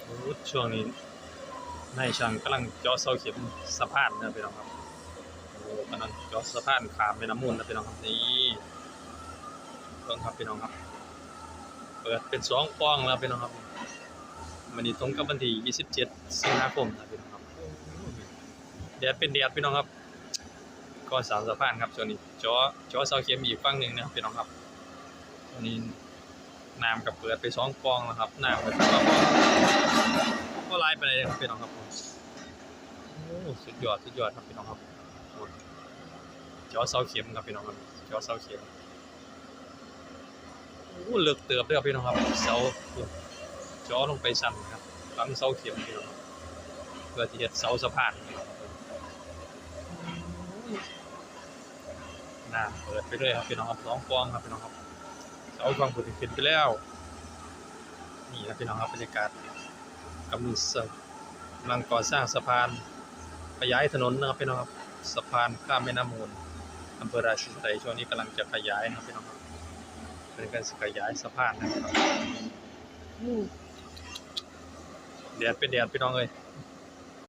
ໂອ້ ຊ່ວງນີ້ນາຍຊ່າງກຳລັງເຈາະເສົາເຂັມສະພານນະພີ່ນ້ອງຄັບ. ໂອ້ ກຳລັງເຈາະສະພານຂ້າມແມ່ນ້ຳມູນນະພີ່ນ້ອງຄັບ. ນີ້ ເບິ່ງຄັບພີ່ນ້ອງຄັບ ເປີດເປັນສອງປ່ອງແລ້ວພີ່ນ້ອງຄັບ. ມື້ນີ້ຕົງກັບວັນທີຊາວເຈັດ ສິງຫາຄົມນະພີ່ນ້ອງຄັບ. ໂອ້ ແດດເປັນແດດພີ່ນ້ອງຄັບ. ກໍ່ສ້າງສະພານຄັບ ຊ່ວງນີ້ເຈາະ ເຈາະເສົາເຂັມອີກຝັ່ງໜຶ່ງນະພີ່ນ້ອງຄັບ. ອັນນີ້ນ້ຳກໍເປີດໄປສອງປ່ອງແລ້ວຄັບ. ນ້ຳກໍຖືວ່າບໍ່ຫຼາຍປານໃດເດ້ຄັບພີ່ນ້ອງຄັບ. ໂອ້ ສຸດຍອດ ສຸດຍອດຄັບພີ່ນ້ອງຄັບ. ໂອ້ ເຈາະເສົາເຂັມຄັບພີ່ນ້ອງຄັບ ເຈາະເສົາເຂັມ. ໂອ້ ເລິກເຕີບເດີພີ່ນ້ອງຄັບ. ເສົາ ເຈາະລົງໄປຊັ້ນຄັບ ຝັງເສົາເຂັມພີ່ນ້ອງຄັບ ເພື່ອທີ່ເຮັດເສົາສະພານພີ່ນ້ອງຄັບ. ນ້ຳເປີດໄປເລີຍຄັບພີ່ນ້ອງຄັບ ສອງປ່ອງຄັບພີ່ນ້ອງຄັບ. ເສົາຝັ່ງພຸ້ນຂຶ້ນໄປແລ້ວ. ນີ້ນະພີ່ນ້ອງຄັບ ບັນຍາກາດກຳລັງ ກຳລັງກໍ່ສ້າງສະພານ ຂະຫຍາຍຖະໜົນນະຄັບພີ່ນ້ອງຄັບ. ສະພານຂ້າມແມ່ນ້ຳມູນ ອຳເພີລາຊິດໄຊ ຊ່ວງນີ້ກຳລັງຈະຂະຫຍາຍນະພີ່ນ້ອງຄັບ. ເພິ່ນກຳລັງຊິຂະຫຍາຍສະພານນະ. ໂອ້ ແດດເປັນແດດພີ່ນ້ອງເອີຍ.